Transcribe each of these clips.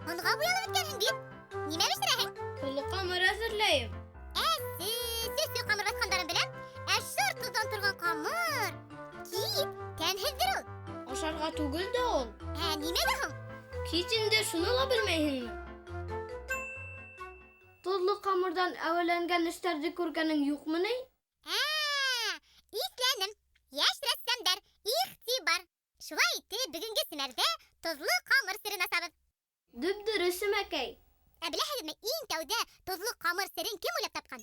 Онға буялып бөткәнһең бит. Нимә бешерәһең? Тоҙло ҡамыр әҙерләйем. Әсе, сөсө ҡамыр баҫҡандарын беләм. Ә шыр тоҙҙан торған ҡамыр. Кит, тәмһеҙҙер ул. Ашарға түгел дә ул. Ә нимәгә һуң? Кит инде, шуны ла белмәйһеңме? Тоҙло ҡамырҙан әүәләнгән эштәрҙе күргәнең юҡмы ни? Ә, иҫләнем. Йәш рәссамдар, иғтибар. Шулай итеп, бөгөнгө семәрҙә тоҙло ҡамыр серен асабыҙ. Дөп-дөрөҫ, Семәкәй. Ә беләһегеҙме, иң тәүҙә тоҙло ҡамыр серен кем уйлап тапҡан?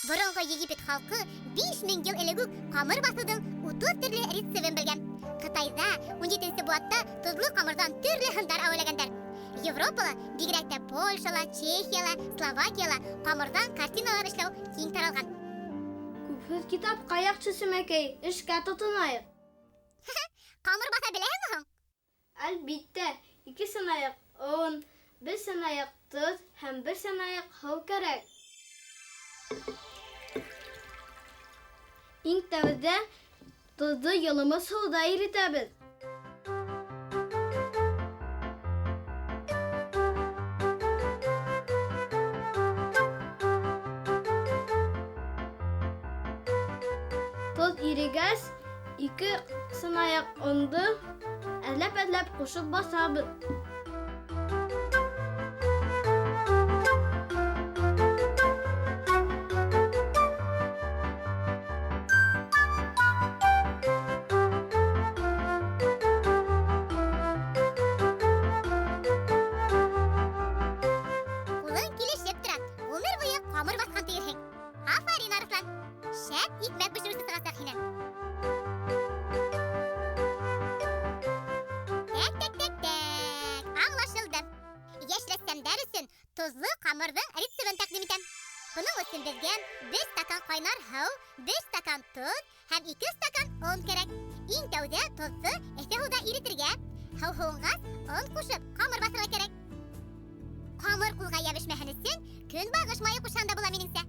Боронғо Египет халҡы 5000 йыл элек үк ҡамыр баҫыуҙың 30 төрлө рецебын белгән. Ҡытайҙа 17 быуатта тоҙло ҡамырҙан төрлө һындар әүәләгәндәр. Европала, бигерәк тә Польшала, Чехияла, Словакияла ҡамырҙан картиналар эшләү киң таралған. Күпһеҙ китапҡа яҡшы, Семәкәй, эшкә тотонайыҡ. Ҡамыр баҫа беләһеңме һуң? Әлбиттә, 2 сынаяҡ он, 1 сынаяҡ тоҙ һәм 1 сынаяҡ һыу кәрәк. Иң тәүҙә тоҙҙо йылымыҙ һыуҙа иретәбеҙ. Тоҙ ирегәс, 2 сынаяҡ ондо әҙләп-әҙләп ҡушып баҫабыҙ. Ҡулың килешеп тора. Ғүмер буйы ҡамыр баҫҡан тиерһең. Афарин, Арыҫлан. Шәп икмәк бешереүсе сығасаҡ һинән. Тәк, тәк, тәк, тәк. Аңлашылды. Йәш рәссамдар өсөн тоҙло ҡамырҙың рецебын тәҡдим итәм. Бының өсөн беҙгә 1 стакан ҡайнар һыу, 1 стакан тоҙ һәм 2 стакан он кәрәк. Иң тәүҙә тоҙҙо эҫе һыуҙа иретергә, һыу һыуынғас он ҡушып ҡамыр баҫырға кәрәк. Ҡамыр ҡулға йәбешмәһен өсөн көнбағыш майы ҡушһаң да була минеңсә.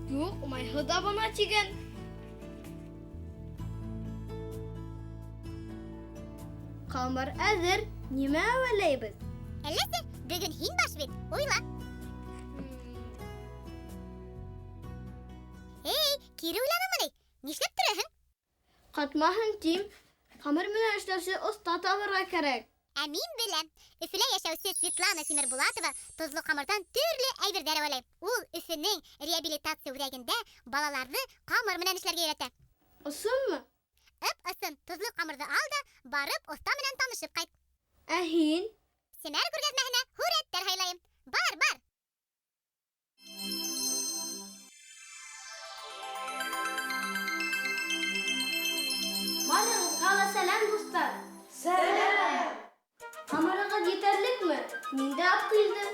Юҡ, майһыҙ ҙа бына тигән. Ҡамыр әҙер, нимә әүәләйбеҙ? Әлләсе, бөгөн һин баш бит, уйла. Эй, кире уйланыңмы ни? Нишләп тораһың? Ҡатмаһын тим. Ҡамыр менән эшләүсе оҫта табырға кәрәк. Ә мин беләм. Өфөлә йәшәүсе Светлана Тимербулатова тоҙло ҡамырҙан төрлө әйберҙәр әүәләй. Ул Өфөнөң реабилитация үҙәгендә балаларҙы ҡамыр менән эшләргә өйрәтә. Ысынмы? Ып ысын, тоҙло ҡамырҙы ал да барып оҫта менән танышып ҡайт. Ә һин? Семәр күргәҙмәһенә һүрәттәр һайлайым. Бар, бар. Барығыҙға ла сәләм, дуҫтар. Сәләм. Ҡамырығыҙ етәрлекме? Мин дә алып килдем.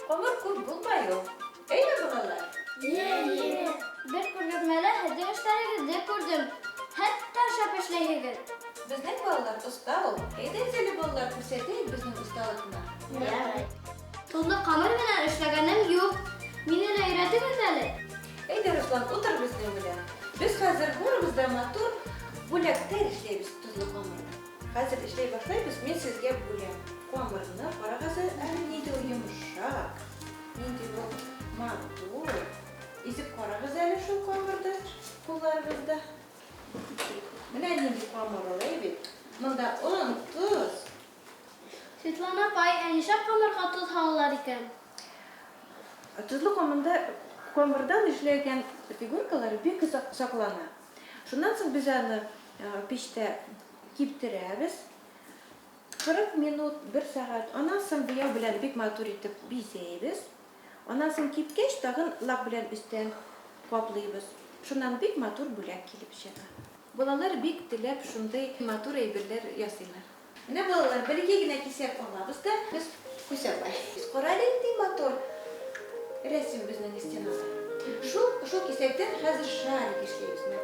Ҡамыр күп булмай ул. Әйме, балалар? Эйе. Бер күргәҙмәлә һеҙҙең эштәрегеҙҙе күрҙем. Хәтта шәп эшләйһегеҙ. Беҙҙең балалар оҫта ул. Әйҙәгеҙ әле, балалар, күрһәтәйек беҙҙең оҫталыҡны. Ярай. Тоҙло ҡамыр менән эшләгәнем юҡ. Мине лә өйрәтегеҙ әле. Әйҙә, Руслан, ултыр беҙҙең менән. Беҙ хәҙер барыбыҙ ҙа матур бүләктәр эшләйбеҙ тоҙло ҡамырҙан. Хәҙер эшләй башлайбыҙ, мин һеҙгә бүләм. Ҡамырны ҡарағыҙ әле, ниндәй ул йомшаҡ, ниндәй ул матур. Изеп ҡарағыҙ әле шул ҡамырҙы ҡулларығыҙҙа. Бына ниндәй ҡамыр ул, әй бит. Бында он, тоҙ. Светлана апай, ә нишләп ҡамырға тоҙ һалалар икән? Тоҙло ҡамырҙан эшләгән фигуркалар бик оҙаҡ һаҡлана. Шунан һуң беҙ аны пиштә киптерәбеҙ. 40 минут, 1 сәғәт. Анан һуң буяу белән бик матур итеп бизәйбеҙ. Анан һуң кипкәс, тағын лак белән өҫтән ҡаплайбыҙ. Шунан бик матур бүләк килеп сыға. Балалар бик теләп шундай матур әйберләр ясыйлар. Менә балалар, бер-ике генә кисәк алабыҙ да, беҙ күсәбеҙ. Ҡара әле, ниндәй матур рәсем беҙҙең стенала. Шул кисәктән хәҙер шарик эшләйбеҙ менә.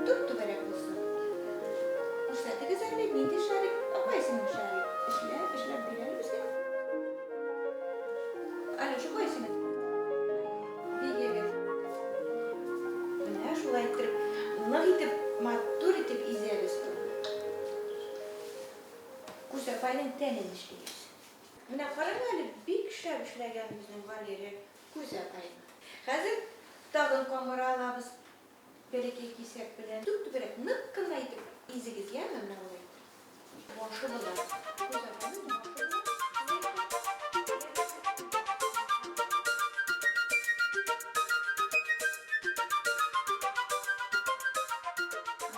Туп-түгәрәк булсын. Күрсәтегеҙ әле, ниндәй шарик? Ҡайсының шарик? Эшләп, эшләп бир әле беҙгә. Алёша, ҡайсының? Бигегеҙ. Менә шулай иттереп, ныҡ итеп, матур итеп изәбеҙ. Күсәпайның тәнен эшләйбеҙ. Менә карагыз әле, бик шәп эшләгән безнең Валерия күз апайны. Хәзер тагын камыр алабыз. Бәләкәй кисәк белән. Түп-түгәрәк нык кына итеп изегез, яме менә болай итеп. Башы була. Күз апайның башы була.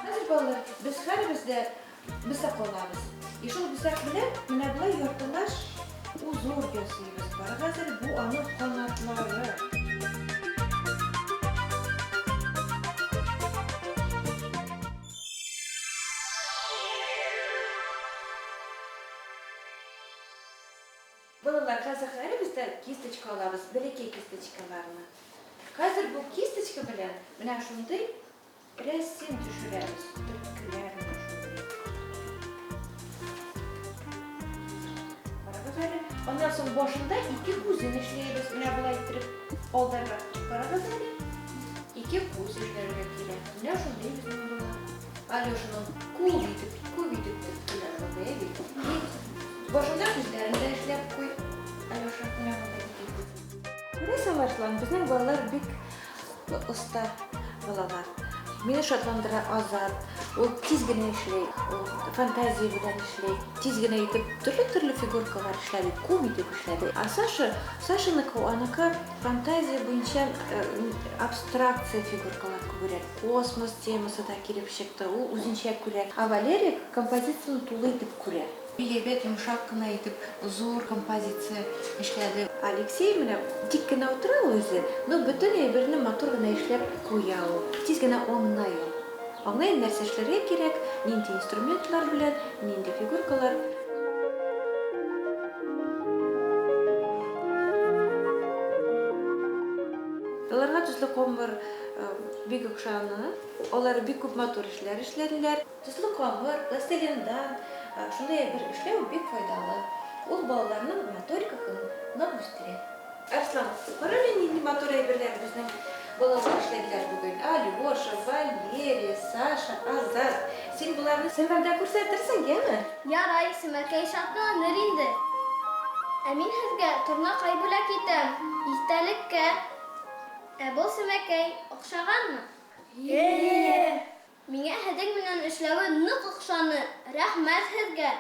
Хәзер, балалар, без һәребез дә бысак алабыз. И шул бысак белән менә болай яртылаш узор ясыйбыз. Бар хәзер бу аның канатлары. Балалар, хәзер һәребез дә кисточка алабыз, бәләкәй кисточкаларны. Хәзер бу кисточка белән менә шундый рәсем төшерәбез. Төрткеләр менә шундый. Карагыз әле. Аннан соң башында ике күзен эшләйбез. Менә болай иттереп алдарга. Карагыз әле. Ике күз эшләргә кирәк. Менә шундый безнең була. Алешаның күп итеп, күп итеп төрткеләр булды, әйе. Башында күзләрен дә эшләп куй. Алеша, менә монда ике күз. Күрәсең, Арслан, безнең балалар бик оста балалар. Мине шатландыра Азат. Ул тиз генә эшли, ул фантазия белән эшли. Тиз генә итеп төрле-төрле фигуркалар эшләде, күп итеп эшләде. А Саша, Сашаныкы, аныкы фантазия буенча абстракция фигуркалар күбрәк. Космос темасы да килеп чыкты, ул үзенчә күрә. А Валерий композицияне тулы итеп күрә. Бик әйбәт, йомшак кына итеп зур композиция эшләде. Алексей менә тик кенә утыра ул үзе, но бөтен әйберне матур гына эшләп куя ул. Тиз генә аңлый ул. Аңлый нәрсә эшләргә кирәк, нинди инструментлар белән, нинди фигуркалар. Аларга төсле камыр бик охшаны. Алар бик күп матур эшләр эшләделәр. Төсле камыр, пластилиндан шундай бер эшләү бик файдалы. Ул балаларның моторикасын нык үстерә. Арслан, кара әле нинди матур әйберләр безнең балалар эшләделәр бүген. Алеша, Валерия, Саша, Азат. Син боларны Сәмәрдә күрсәтерсең, яме? Ярай, Сәмәркәй шатланыр инде. Ә мин һеҙгә торнаҡай бүләк итәм, иҫтәлеккә. Ә был Сәмәркәй оҡшағанмы? Е! Миңә һеҙҙең менән эшләүе ныҡ оҡшаны. Рәхмәт һеҙгә.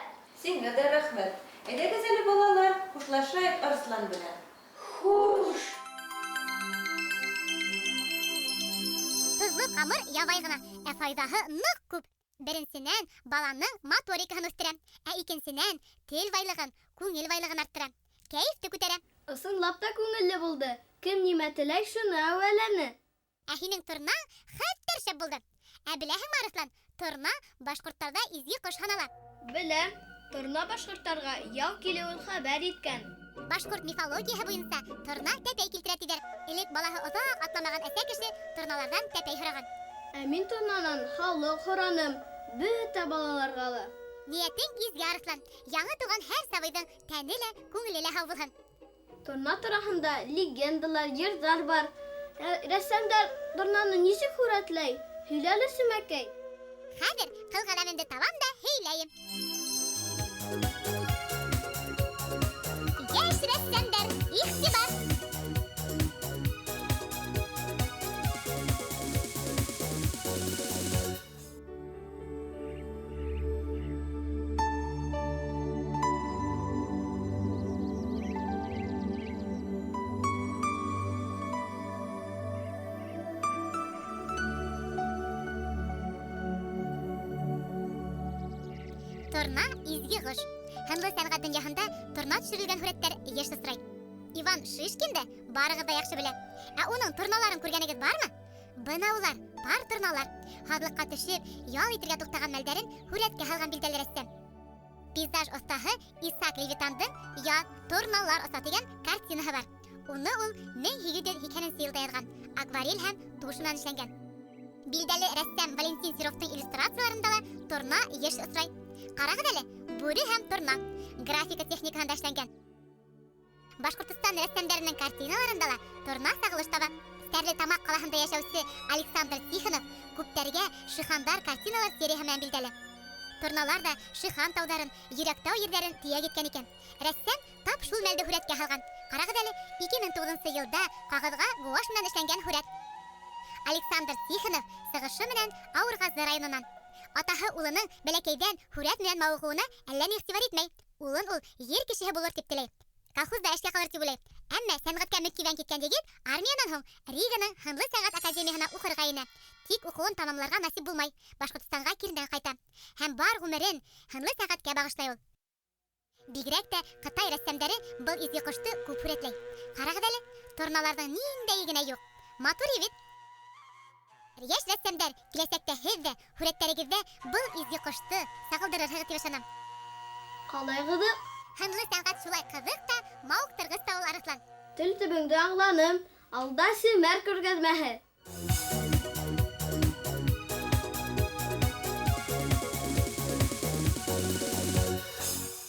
Сиңә дә рәхмәт. Әйҙәгеҙ әле, балалар, хушлашайыҡ Арслан белән. Хуш! Тоҙло ҡамыр ябай ғына, ә файҙаһы ныҡ күп. Беренсенән, баланың моторикаһын үҫтерә, ә икенсенән, тел байлығын, күңел байлығын арттыра. Кәйефте күтәрә. Ысынлап та күңелле булды. Кем нимә теләй, шуны әүәләне. Ә һинең торнаң хәтәр шәп булды. Ә беләһеңме, Арыҫлан, торна башҡорттарҙа изге ҡош һанала. Беләм, торна башҡорттарға яу килеүен хәбәр иткән. Башҡорт мифологияһы буйынса торна тәпәй килтерә тиҙәр. Элек балаһы оҙаҡ атламаған әсә кеше торналарҙан тәпәй һораған. Ә мин торнанан һаулыҡ һораным, бөтә балаларға ла. Ниәтең изге, Арыҫлан. Яңы тыуған һәр сабыйҙың тәне лә, күңеле лә һау булһын. Торна тураһында легендалар, йырҙар бар. Рәссамдар торнаны нисек һүрәтләй? Һөйлә әле, Сүмәкәй. Хәҙер ҡыл ҡәләмемде табам да һөйләйем. Йәш рәссамдар, иғтибар! Торна изге ҡош. Һынлы сәнғәт донъяһында торна төшөрөлгән һүрәттәр йыш осрай. Иван Шишкинды барығыҙ ҙа яҡшы белә. Ә уның торналарын күргәнегеҙ бармы? Бына улар, пар торналар. Һаҙлыҡҡа төшөп, ял итергә туҡтаған мәлдәрен һүрәткә һалған билдәле рәссам. Пейзаж оҫтаһы Исаак Левитандың Яҙ торналар оса тигән картинаһы бар. Уны ул мең һигеҙ йөҙ һикһәненсе йылда яҙған. Акварель һәм тушь менән эшләнгән. Билдәле рәссам Валентин Серовтың иллюстрацияларында ла торна йыш осрай. Ҡарағыҙ әле, бүре һәм торна графика техникаһында эшләнгән. Башҡортостан рәссамдарының картиналарында ла торна сағылыш таба. Стәрлетамаҡ ҡалаһында йәшәүсе Александр Тихонов күптәргә Шихандар картиналар серияһы менән билдәле. Торналар ҙа Шихан тауҙарын, Йөрәктау ерҙәрен төйәк иткән икән. Рәссам тап шул мәлде һүрәткә һалған. Ҡарағыҙ әле, 2009 йылда ҡағыҙға гуашь менән эшләнгән һүрәт. Александр Тихонов сығышы менән Ауырғазы районынан. Атаһы улының бәләкәйҙән һүрәт менән мауығыуына әллә ни иғтибар итмәй. Улын ул ер кешеһе булыр тип теләй. Колхозда эшкә ҡалыр тип уйлай. Әммә сәнғәткә мөкиббән киткән егет армиянан һуң Риганың һынлы сәнғәт академияһына уҡырға инә. Тик уҡыуын тамамларға насип булмай. Башҡортостанға киренән ҡайта. Һәм бар ғүмерен һынлы сәнғәткә бағышлай ул. Бигерәк тә Ҡытай рәссамдары был изге ҡошто күп һүрәтләй. Ҡарағыҙ әле, торналарҙың ниндәйе генә юҡ. Матур бит. Йәш рәссамдар, киләсәктә һеҙ ҙә һүрәттәрегеҙҙә был изге ҡошто сағылдырырһығыҙ тип ышанам. Ҡалай ҡыҙыҡ? Һынлы сәнғәт шулай ҡыҙыҡ та, мауыҡтырғыс та ул, Арыҫлан. Тел төбөңдө аңланым. Алда Семәр күргәҙмәһе.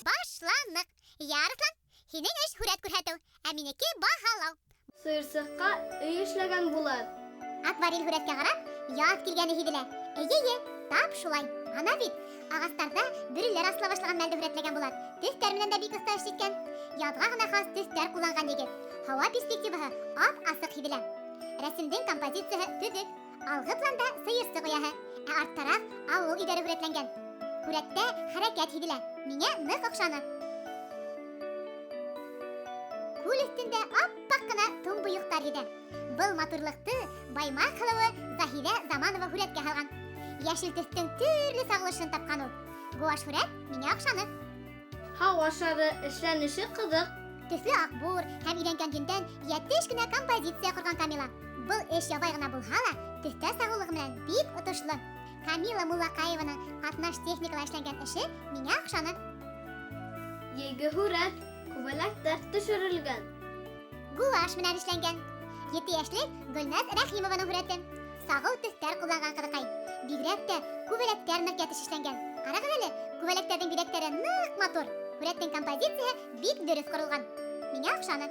Башланыҡ. Йә, Арыҫлан, һинең эш һүрәт күрһәтеү, ә минеке баһалау. Сыйырсыҡҡа өй эшләгән Булат. Акварель һүрәткә ҡарап, яҙ килгәне һиҙелә. Эйе, тап шулай. Ана бит, ағастарҙа бөрөләр асыла башлаған мәлде һүрәтләгән Булат. Төҫтәр менән дә бик оҫта эш иткән. Яҙға ғына хас төҫтәр ҡулланған егет. Һауа перспективаһы ап-асыҡ һиҙелә. Рәсемдең композицияһы төҙөк. Алғы планда сыйырсыҡ ояһы, ә арттараҡ ауыл өйҙәре һүрәтләнгән. Һүрәттә хәрәкәт һиҙелә. Миңә ныҡ оҡшаны. Күл өҫтөндә аппаҡ ҡына туңбойоҡтар йөҙә. Был матурлыҡты Баймаҡ һылыуы Заһиҙә Заманова һүрәткә һалған. Йәшел төҫтөң төрлө сағылышын тапҡан ул. Гуашь һүрәт миңә оҡшаны. Һауа шары, эшләнеше ҡыҙыҡ. Төҫлө аҡбур һәм өйрәнгән йөндән йәтеш кенә композиция ҡорған Камила. Был эш ябай ғына булһа ла, төҫтәр сағыулығы менән бик отошло. Камила Муллаҡаеваның ҡатнаш техникала эшләнгән эше миңә оҡшаны. Йәйге һүрәт, күбәләктәр төшөрөлгән. Гуашь менән эшләнгән. 7 йәшлек Гөлназ Рәхимованың һүрәте. Сағыу төҫтәр ҡулланған ҡыҙыҡай. Бигерәк тә күбәләктәр ныҡ йәтеш эшләнгән. Ҡарағыҙ әле, күбәләктәрҙең биҙәктәре ныҡ матур. Һүрәттең композицияһы бик дөрөҫ ҡоролған. Миңә оҡшаны.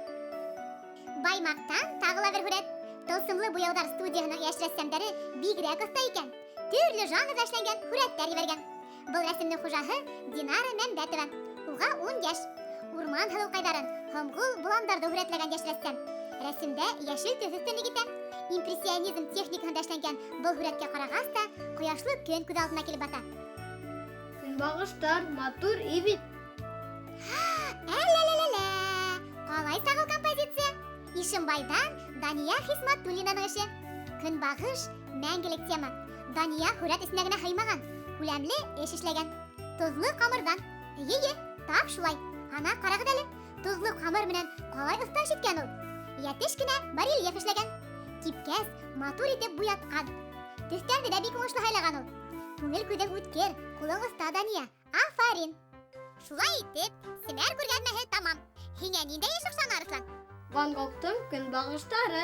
Баймаҡтан тағы ла бер һүрәт. Тылсымлы буяуҙар студияһының йәш рәссамдары бигерәк оҫта икән. Төрлө жанрҙа эшләнгән һүрәттәр ебәргән. Был рәсемдең хужаһы Динара Мәмбәтова. Уға 10 йәш. Урман һылыуҡайҙарын, һомғол боландарҙы һүрәтләгән йәш рәссам. Рәсемдә йәшел төҫ өҫтөнлөк итә. Импрессионизм техникаһында эшләнгән был һүрәткә ҡарағас та ҡояшлы көн күҙ алдына килеп баҫа. Көнбағыштар матур и бит. Әләләләлә! Ҡалай сағыу композиция. Ишембайҙан Дания Хисматуллинаның эше. Көнбағыш мәңгелек тема. Дания һүрәт эсенә генә һыймаған, күләмле эш эшләгән. Тоҙло ҡамырҙан. Эйе, тап шулай. Ана ҡарағыҙ әле, тоҙло ҡамыр менән ҡалай оҫта эш иткән ул. Йәтеш кенә барельеф эшләгән. Кипкәс, матур итеп буятҡан. Төҫтәрҙе лә бик уңышлы һайлаған ул. Күңел күҙең үткер, ҡулың оҫта, Дания. Афарин! Шулай итеп, Семәр күргәҙмәһе тамам. Һиңә ниндәй эш оҡшаны, Арыҫлан? Ван Гогтың көнбағыштары.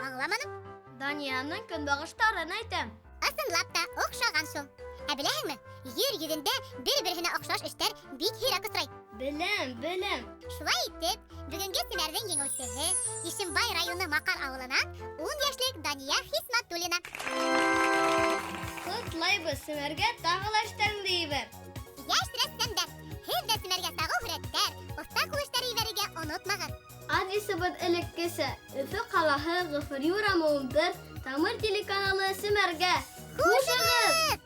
Аңламаным. Данияның көнбағыштарын әйтәм. Ысынлап та оҡшаған шул. Ә беләһеңме, ер йөҙөндә бер-береһенә оҡшаш эштәр бик һирәк осрай. Беләм, беләм. Шулай итеп, бөгөнгө Семәрҙең еңеүсеһе Ишембай районы Маҡар ауылынан 10 йәшлек Дания Хисматуллина. Ҡотлайбыҙ, Семәргә тағы ла эштәреңде ебәр. Йәш рәссамдар, һеҙ ҙә Семәргә сағыу һүрәттәр, оҫта ҡул эштәре ебәрергә онотмағыҙ. Адресыбыҙ элеккесә: Өфө ҡалаһы, Ғафури урамы 11, Тамыр телеканалы Семәргә. Хушығыҙ!